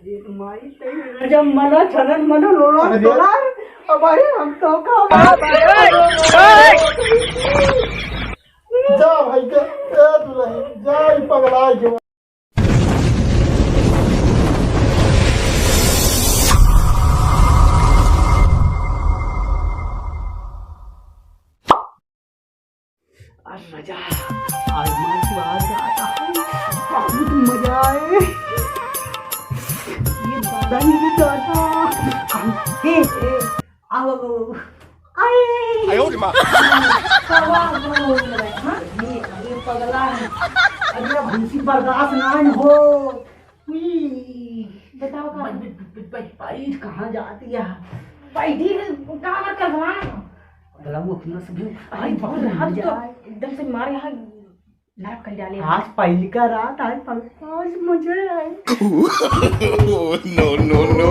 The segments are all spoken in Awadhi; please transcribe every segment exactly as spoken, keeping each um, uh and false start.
अरे माई, तेरे जब मना छनन मना लोला अरे। लोला, अब अरे हम तो का जा भाई के, ए दुलही, जा ई पगला जो। आज मजा, आज मार को आज आता है, बहुत मजा आए। ये दादा, ये दादा। ए, ए, आओ, आओ, आओ। आए। आयो रे माँ। हाँ, हाँ, हाँ, हाँ, हाँ, ये, ये पगला है। अरे, अब हमसे बर्दाश्त ना हो। उई। बताओ का? भाई, भाई, भाई, भाई, कहाँ जाती है? बैठी है, का बात कर रहा है? बड़ा वो अपना से भी आई बहुत रात तो एकदम से मारे यहाँ नाक कर डाले। आज पहली का रात, आज पहली, आज मजे आए। No, no, no, no।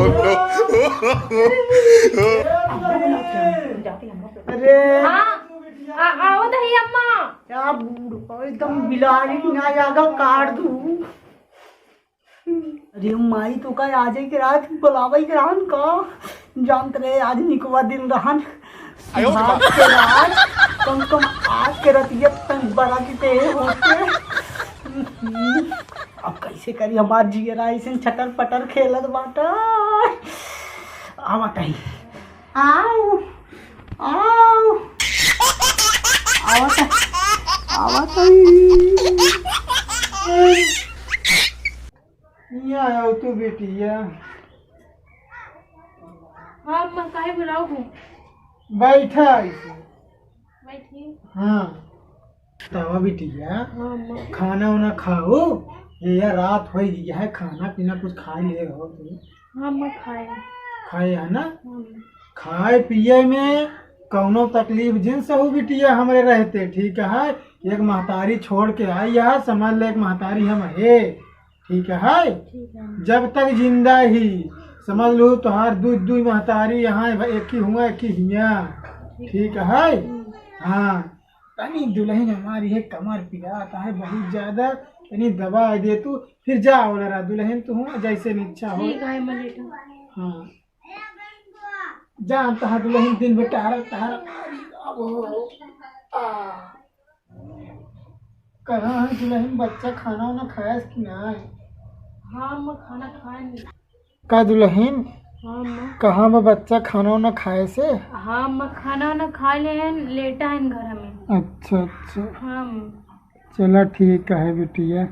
जाते हैं हम लोग। अरे। हाँ, आ, आओ दही अम्मा। क्या बूढ़, एकदम बिलारी की ना जागा काट दूँ। अरे माई, तो का आजे के रात बुलावे के रहन का? जानत रहे आज निकवा दिन रहन। आयो रे माँ। आज के रात, कम कम आज के रतिया तन बड़ा के ते होते। अब कैसे करी, हमार जियरा ऐसे छटर पटर खेलत बाटा। आवत ही। आओ, आओ। आवत, आवत ही। हियाँ आओ तू बेटिया। हाँ, अम्मा, काहे बुलाओ हो? बैठा ऐसे। बैठी। हाँ। तवा बिटिया, हाँ, अम्मा। खाना वाना खाओ। ये यार, रात हो गई है, खाना पीना कुछ खा लिए हो तुम? हाँ, अम्मा, खाए। खाए है ना? हाँ, अम्मा। खाए पिए में कौनो तकलीफ जिन से हो बिटिया, हमरे रहते ठीक है। एक महतारी छोड़ के आई है, समझ ले, एक महतारी हम है। ठीक है? ठीक है। जब तक जिंदा ही, समझ लो, तोहार दू, दू महतारी यहाँ, एक ही हुआ, एक ही हिया। ठीक है। ठीक है? हम्म। हाँ, तनी दुलहिन हमारी है, कमर पिरात है बहुत ज्यादा, तनी दबा दे तू, फिर जा वाला रहा दुलहिन, तू हुआ जैसे इच्छा हो। ठीक है, मैं लेटूँ। हाँ, जानता है दुलहिन दिन भर टहरत, टहरत, अब हो, आ। कहाँ है दुलहिन, बच्चा खाना वाना खायस कि नाय? हाँ, अम्मा, खाना खाए नहीं। का दुलहिन? हाँ, अम्मा। कहाँ बा बच्चा खाना वाना खाए से? हाँ, अम्मा, खाना वाना खा ले हैं, लेटा है घर में। अच्छा, अच्छा। हाँ, अम्मा। चला, ठीक है बिटिया।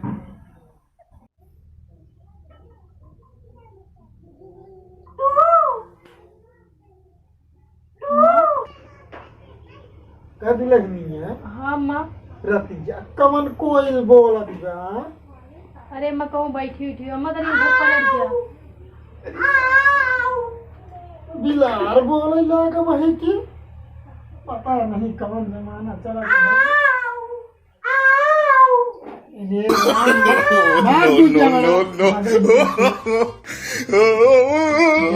का दुलहिनिया? हाँ, माँ। रतिया कवन कोयल बोलत बा? अरे, मैं कहूँ बैठी उठी, अम्मा तनी घर पलट गया। बिलार बोले लाग वही की, पता नहीं कवन जमाना चला गया। अरे, मार, मार No, दूँ no, क्या no, no।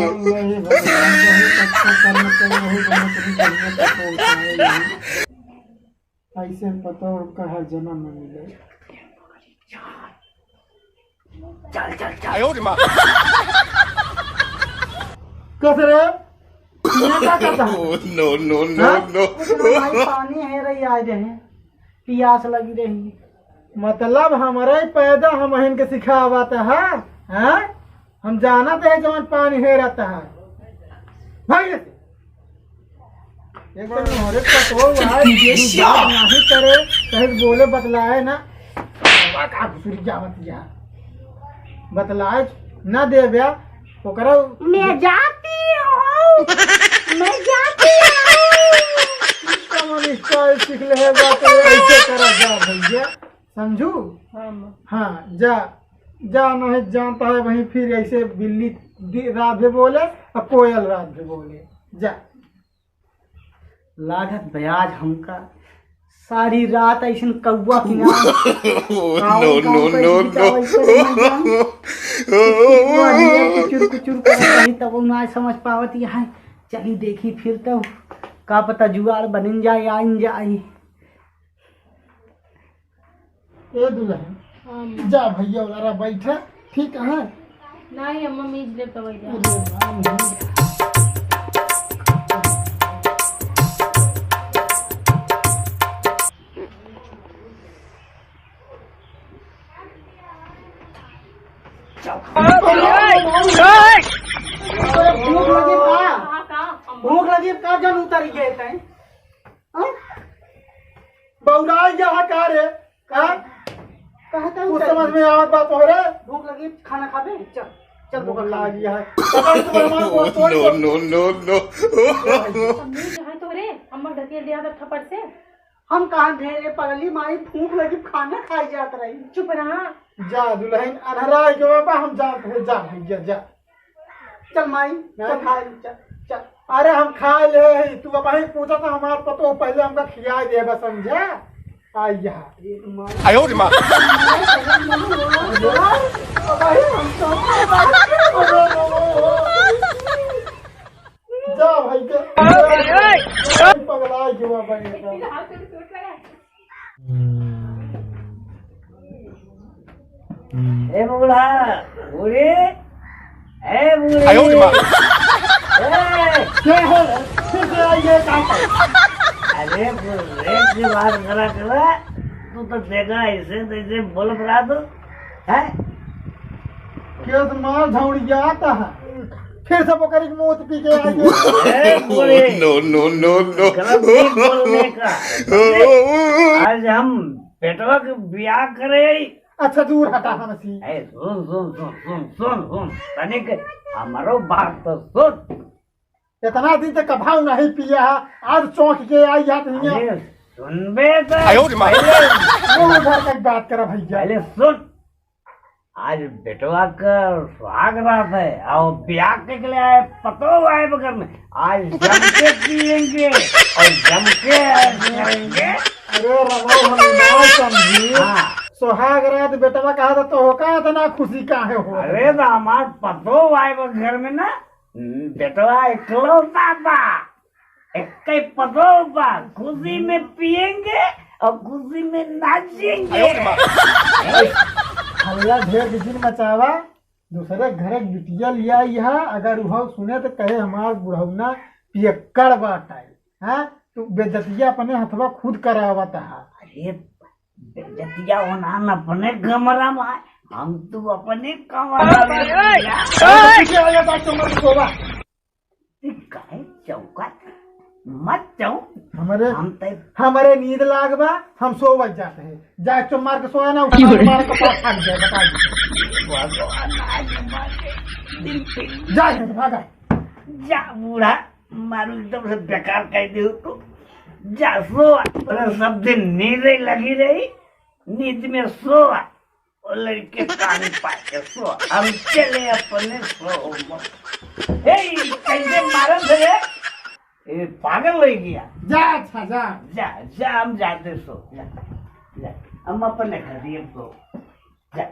मगर ये भगवान को ही अच्छा कर्म करे, वही जन्म कभी करने का तो होता है नहीं। ऐसे पता उनका हर जन्म में मिले। चल, चल, चल। आयो रे माँ। कस रे? ये का करता है? No, no, no, हाँ? No। कुछ ना भाई, पानी है रही, आ रहे हैं। पियास लगी रही। मतलब हमरे पैदा हम इनके सिखावत है, हाँ? हम जानत है जवन पानी हेरत है। भाग ले। एक तो मोहरे पटोल है, ये तू क्या? बात नहीं करे, कहीं बोले बतलाए ना। बाबा का घुसुरी जावत है। बतलाए ना देव्या, ओकरा मैं जाती हूँ, मैं जाती हूँ। कौन style सीख ले है, बात ऐसे करा जा भैया, समझू? हाँ, माँ। हाँ, जा, जा, नहीं जानता है वहीं फिर ऐसे बिल्ली दि-, रात भी बोले और कोयल रात भी बोले। जा। लागत बयाज हमका सारी रात ऐसन कौआ की ना। No, no, no, no। कुचुर, कुचुर करत रही, तब ना समझ पावत यहाँ। चली देखी फिर तो का पता जुगाड़ बनिन जाए, आइन जाए। ए दुलहिन, हाँ, माँ। जा भैया वाला बैठा, ठीक है? नहीं, अम्मा, मीज ले तो वही जा। अरे, भूख लगी का? भूख लगी का, जन उतर गए तैं? हाँ? बौराई गया है का रे? का? कहाँ तक कुछ उतर समझ गई? में आवत बा तोहरे? भूख लगी, खाना खाबे? चल, चल, भूख भूख लगी है। पकड़ तो हमारे को तोड़ दो। No, no, no, no। अम्मी, कहाँ तोहरे? अम्मा ढकेल दिया था थप्पड़ से। हम कहाँ भेजे पगली माई, भूख लगी, खाना खाई जात रही। चुप रहा। जा दुल्हन, अनहरा के बाबा, हम जात है, जा भैया, जा। चल माई, चल हैं? खा ले, चल, चल। अरे हम खा ले ही, तू अब ही पूछा था हमार पतो, पहले हमका खिया दे बस, समझा? आ यहाँ। आयो रे माँ। भाई, हम तो जा भाई, जा। पगला जुआ बने का। ए बूढ़ा, बूढ़ी, ए बूढ़ी। आयो रे माँ। ए। क्या हो? फिर से आई है, कहाँ पर? अरे, बूढ़े की बात करा करा, तू तो देखा ऐसे तैसे बोलत रहा तू, हैं? केस मार झौड़िया आता है। फिर से बकरी के मूत पी के आई है। ए, बूढ़े। No, no, no, no। गलत नहीं बोलने का। आज हम बेटवा के ब्याह करे। अच्छा, दूर हटा हमसे। ए, सुन, सुन, सुन, सुन, सुन, सुन। तनिक हमरो बात तो सुन। इतना दिन तक कभाऊ नहीं पिया है, आज चौंक के आई जात नहीं है। अरे, सुनबे तो आयो रे माँ। पहले वो उधर तक बात करा भैया। पहले सुन, आज बेटवा का सुहाग रात है और ब्याह के लिए आए पतो आए बगल में, आज जम के पिएंगे और जम के करेंगे। अरे रमो, हम ना समझी। हाँ। सुहाग रात बेटवा कहा था तो होका इतना खुशी काहे हो? अरे तो हमार पतो आए बा घर में ना, बेटवा इकलौता बा, एक्के पतो बा, खुशी में पिएंगे और खुशी में नाचेंगे। हल्ला ढेर के जिन मचावा, दूसरे घर के बिटिया लिया यहाँ, अगर उहौ सुने तो कहे हमार बुढ़ौना पियक्कड़ बाटे, हाँ? तू बेइज्जतिया अपने हथवा खुद करावत हा। अरे बेइज्जतिया होना न अपने कमरा में है, हम तू अपने कमरा में है। अरे पीछे आ जा, बात समझ सोवा। ई काहे चौकत? मत चौक। हमरे, हम तै हमरे नींद लाग बा, हम सोवत जात है। जा चुप मार के सोया ना, उठा के मार के पास भाग जाए, बता दे। भगवान, आज मार के दिल पे जा, यहाँ से भागा। जा बूढ़ा, मारू एकदम से बेकार कर दे तू। जा सो, अरे सब दिन नींद ही लगी रही, नींद में सो। ओ लड़के कान पाके सो, हम चले अपने सो। ए, कैसे मारत है रे? ए, पागल हो गया। जा, अच्छा, जा। जा, जा, हम जाते सो। जा, जा। हम अपने घर ही सो। जा।